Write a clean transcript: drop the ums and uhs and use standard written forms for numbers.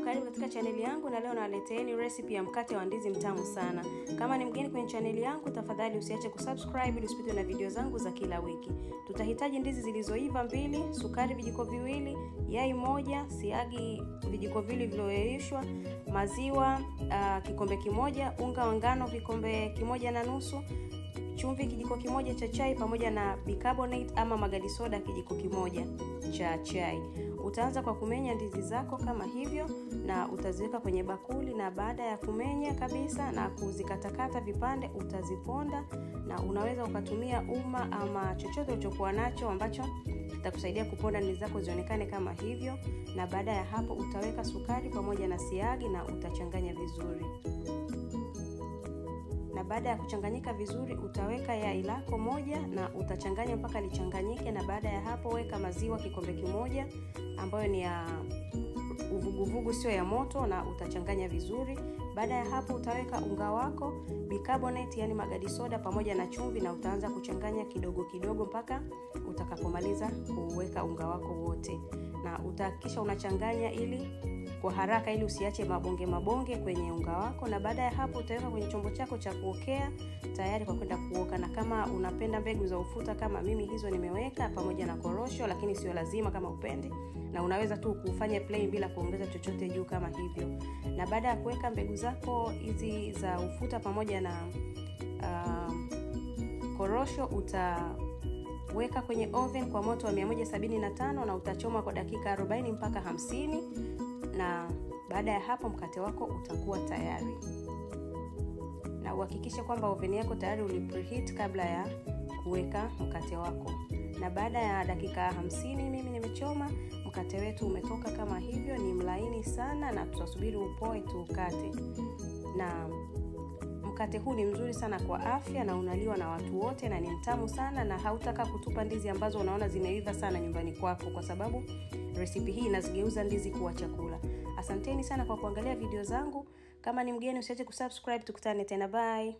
Karibu katika chaneli yangu, na leo nawaleteeni recipe ya mkate wa ndizi mtamu sana. Kama ni mgeni kwenye chaneli yangu, tafadhali usiache kusubscribe ili usipitwe na video zangu za kila wiki. Tutahitaji ndizi zilizoiva 2, sukari vijiko 2, yai 1, siagi vijiko 2 vilivyoyeyushwa, maziwa kikombe 1, unga wa ngano kikombe 1.5, chumvi kijiko 1 cha chai pamoja na bicarbonate ama magadi soda kijiko 1 cha chai. Utaanza kwa kumenya ndizi zako kama hivyo na utaziweka kwenye bakuli, na baada ya kumenya kabisa na kuzikatakata vipande utaziponda, na unaweza ukatumia uma ama chochote ulichokuwa nacho ambacho kitakusaidia kuponda ndizi zako zionekane kama hivyo. Na baada ya hapo utaweka sukari pamoja na siagi na utachanganya vizuri. Na baada ya kuchanganyika vizuri utaweka yai lako 1 na utachanganya mpaka lichanganyike. Na baada ya hapo weka maziwa kikombe 1 ambayo ni ya uvuguvugu, sio ya moto, na utachanganya vizuri. Baada ya hapo utaweka unga wako, bicarbonate yani magadi soda pamoja na chumvi, na utaanza kuchanganya kidogo kidogo mpaka utakapomaliza kuweka unga wako wote. Na utahakikisha unachanganya ili kwa haraka ili usiache mabonge mabonge kwenye unga wako. Na baada ya hapo utaweka kwenye chombo chako cha kuokea tayari kwa kwenda kuoka. Na kama unapenda mbegu za ufuta kama mimi, hizo nimeweka pamoja na korosho, lakini sio lazima kama upendi, na unaweza tu kufanya plain bila kuongeza chochote juu kama hivyo. Na baada ya kuweka mbegu zako hizi za ufuta pamoja na korosho, utaweka kwenye oven kwa moto wa 175 na utachoma kwa dakika 40 mpaka 50. Na baada ya hapo mkate wako utakuwa tayari. Na uhakikishe kwamba oven yako tayari ulipreheat kabla ya kuweka mkate wako. Na baada ya dakika 50 mimi nimechoma, mkate wetu umetoka kama hivyo, ni mlaini sana na tutasubiri upoe tuukate. Na mkate huu ni mzuri sana kwa afya na unaliwa na watu wote na ni mtamu sana, na hautaka kutupa ndizi ambazo unaona zimeiva sana nyumbani kwako, kwa sababu recipe hii inazigeuza ndizi kuwa chakula. Asanteni sana kwa kuangalia video zangu. Kama ni mgeni usiache kusubscribe. Tukutane tena, bye.